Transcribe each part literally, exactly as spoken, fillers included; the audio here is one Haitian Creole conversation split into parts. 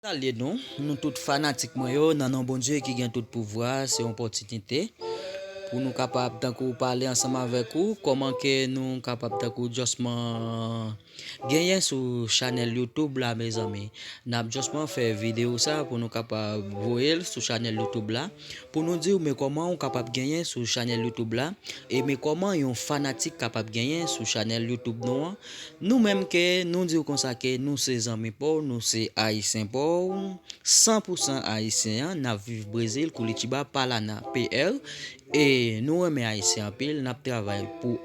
Salye nou, nou tout fanatik mwen yo, nan non Bondye ki gen tout pouvwa, se yon opòtinite pou nou kapab tankou pale ansanm avèk ou, kòman ke nou kapab tankou jòsman genyen sou chanèl YouTube la, mezanmi. N ap jòsman fè videyo sa pou nou kapab voye l sou chanèl YouTube la, pou nou di w men kòman ou kapab genyen sou chanèl YouTube la, e men kòman yon fanatik kapab genyen sou chanèl YouTube nou an. Nou menm ke nou di w konsa ke nou se zanmi pa w, nou se ayisyen pa w, san pou san ayisyen an, n ap viv Brezil, Curitiba, Paraná, P R, e nou renmen ayisyen anpil, n ap travay pou,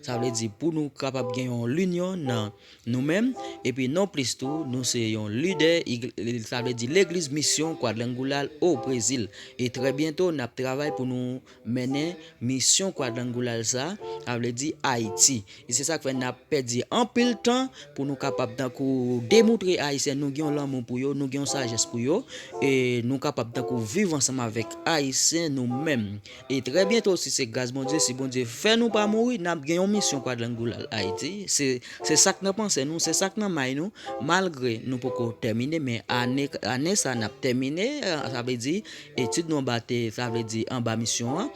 sa vle di pou nou kapab gen yon linyon nan nou menm, epi non plis tou, nou se yon lidè, ig- sa vle di legliz misyon Quadrangular o Brezil, e trè byento n ap travay pou nou mennen misyon Quadrangular sa, sa vle di Ayiti. E se sa k fè n ap pèdi anpil tan pou nou kapab tankou demoutre ayisyen nou gen yon lanmou pou yo, nou gen yon sajès pou yo, e nou kapab tankou viv ansanm avèk ayisyen nou menm. E trè byento, si se gras Bondye, si Bondye fè nou pa mouri, n ap gen yon misyon Quadrangular Ayiti. Se, se sa k nan panse nou, se sa k nan may nou, malgre nou poko tèmine, men ane, ane sa n ap tèmine, sa vle di etid nou anba te, sa vle di anba misyon an.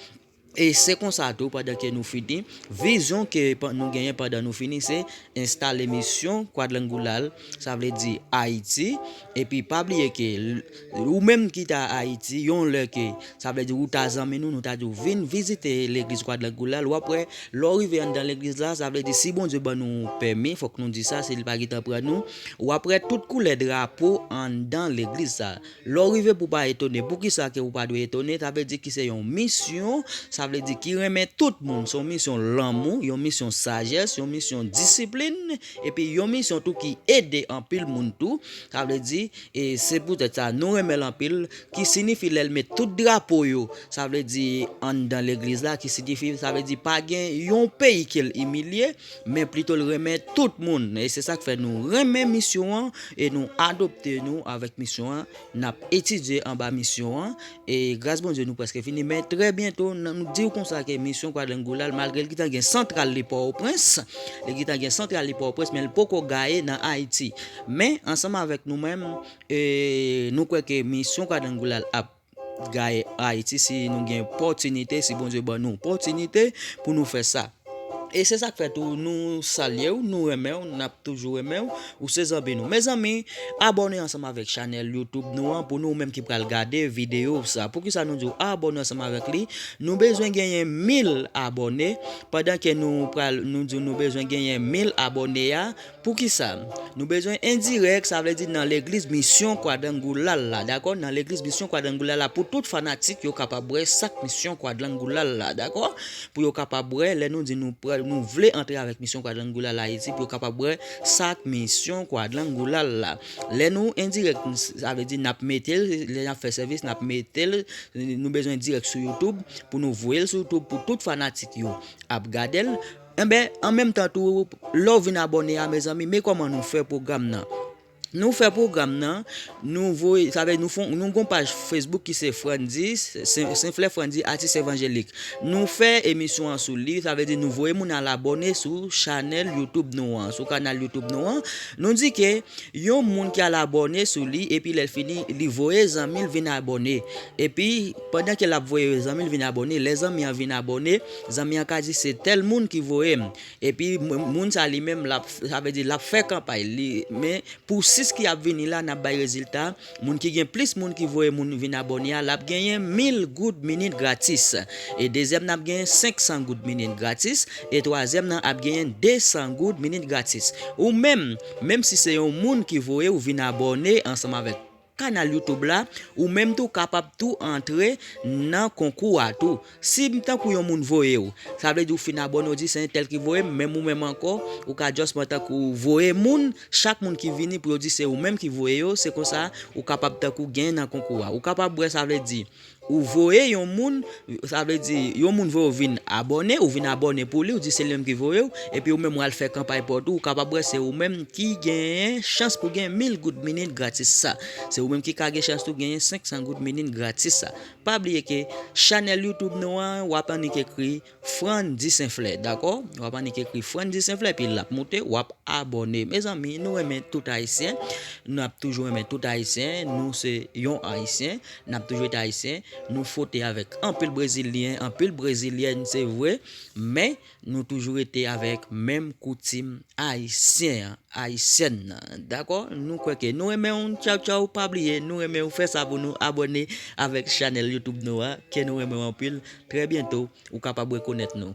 E se konsa tou, pandan ke nou fini, vizyon ke pa- nou genyen pandan nou fini, se enstale misyon Quadrangular, sa vle di Ayiti. Epi pa bliye ke l- ou menm ki ta Ayiti, yon lè ke, sa vle di ou ta zanmi nou, nou ta di w vin vizite legliz Quadrangular, w ap wè, lè w rive anndan legliz la, sa vle di si Bondye ban nou pèmi, fòk nou di sa, si l pa gentan pran nou, w ap wè tout koulè drapo anndan legliz sa. Lè w rive pou w pa etone, poukisa ke ou pa dwe etone? Sa vle di ki se yon misyon, sa vle di ki renmen tout moun, se yon misyon lanmou, yon misyon sajès, yon misyon disiplin, epi yon misyon tou ki ede anpil moun tou. Sa vle di, e se poutèt sa, nou renmen l anpil, ki sinifi lè l met tout drapo yo, sa vle di anndan legliz la, ki sinifi, sa vle di pa gen yon peyi ke l imilye, men plito l renmen tout moun. E se sa k fè nou renmen misyon an, e nou adopte nou avèk misyon an, n ap etidye anba misyon an, e gras Bondye nou prèske fini, men trè byento, n- nou di w konsa ke misyon Quadrangular, malgre l gentan gen santral li Pòtoprens, li gentan gen santral li Pòtoprens, men l poko gaye nan Ayiti. Men, ansanm avèk nou menm, e nou kwè ke misyon Quadrangular ap gaye Ayiti si nou gen opòtinite, si Bondye ban nou opòtinite pou nou fè sa. E se sa k fè tou nou salye w, nou renmen w, n ap toujou renmen w, ou se zanmi nou. Mezanmi, abòne ansanm avèk chanèl YouTube nou an pou nou menm ki pral gade videyo sa. Poukisa nou di w abòne ansanm avèk li? Nou bezwen genyen mil abòne. Pandan ke nou pral, nou di w nou bezwen genyen mil abòne a, poukisa? Nou bezwen endirèk, sa vle di nan legliz misyon Quadrangular la, dakò? Nan legliz misyon Quadrangular la, pou tout fanatik yo kapab wè sa k misyon Quadrangular la, dakò? Pou yo kapab wè, lè nou di nou prè, nou vle antre avèk misyon Quadrangular la Ayiti, pou yo kapab wè sa k misyon Quadrangular la. Lè nou endirèk, sa vle di n ap mete l, lè n ap fè sèvis, n ap mete l, nou bezwen dirèk sou YouTube pou nou voye l sou YouTube pou tout fanatik yo ap gade l. Enben, an menm tan tou, lè w vin abòne a, mezanmi, men kòman nou fè pwogram nan. Nou fè pwogram nan, nou voye, sa vle nou fon, nou gon paj Facebook ki se Frandy, Sen- Senflè Frandy, atis evanjelik. Nou fè emisyon an sou li, sa vle di nou voye moun al abòne sou chanèl YouTube nou an, sou kanal YouTube nou an. Nou di ke yon moun ki al abòne sou li, epi lè l fini, li voye zanmi l vin abòne. Epi, pandan ke l ap voye zanmi l vin abòne, lè zanmi an vin abòne, zanmi an ka di se tèl moun ki voye m. Epi, m- moun sa li menm, l ap, sa vle di l ap fè kanpay. Li, men, pou sis ki ap vini la, n ap bay rezilta. Moun ki gen plis moun ki voye moun vin abòne a, l ap genyen mil goud minit gratis. E dezyèm nan ap genyen senk san goud minit gratis. E twazyèm nan ap genyen de san goud minit gratis. Ou menm, menm si se yon moun ki voye w vin abòne ansanm avèk kanal YouTube la, ou menm tou kapab tou antre nan konkou a tou. Si m tankou yon moun voye w, sa vle di w fin abòne, w di se entèl ki voye m, menm ou menm ankò, ou ka just tankou voye moun, chak moun ki vini pou yo di se ou menm ki voye yo, se konsa ou kapab tankou genyen nan konkou a. Ou kapab wè, sa vle di, ou voye yon moun, sa vle di, yon moun voye w vin abòne, ou vin abòne pou li, ou di se li menm ki voye w, epi ou menm w al fè kanpay pou ou tou, ou kapab wè se ou menm ki genyen chans pou gen mil goud minit gratis sa. Se ou menm ki ka gen chans tou genyen senk san goud minit gratis sa. Pa bliye ke chanèl YouTube nou an, w ap annik ekri Frandy Senflè, dakò? W ap annik ekri Frandy Senflè, epi l ap moute, w ap abòne. Mezanmi, nou renmen tout Ayisyen, n ap toujou renmen tout Ayisyen, nou se yon Ayisyen, n ap toujou rete Ayisyen, nou fwote avèk anpil Brezilyen, anpil Brezilyèn, se vre, men nou toujou rete avèk menm koutim ayisyen an, ayisyèn nan, dakò? Nou kwè ke nou renmen w, tchaw tchaw, pa bliye, nou renmen w, fè sa pou nou, abòne avèk chanèl YouTube nou an, ke nou renmen w anpil. Trè byento, ou kapab rekonèt nou.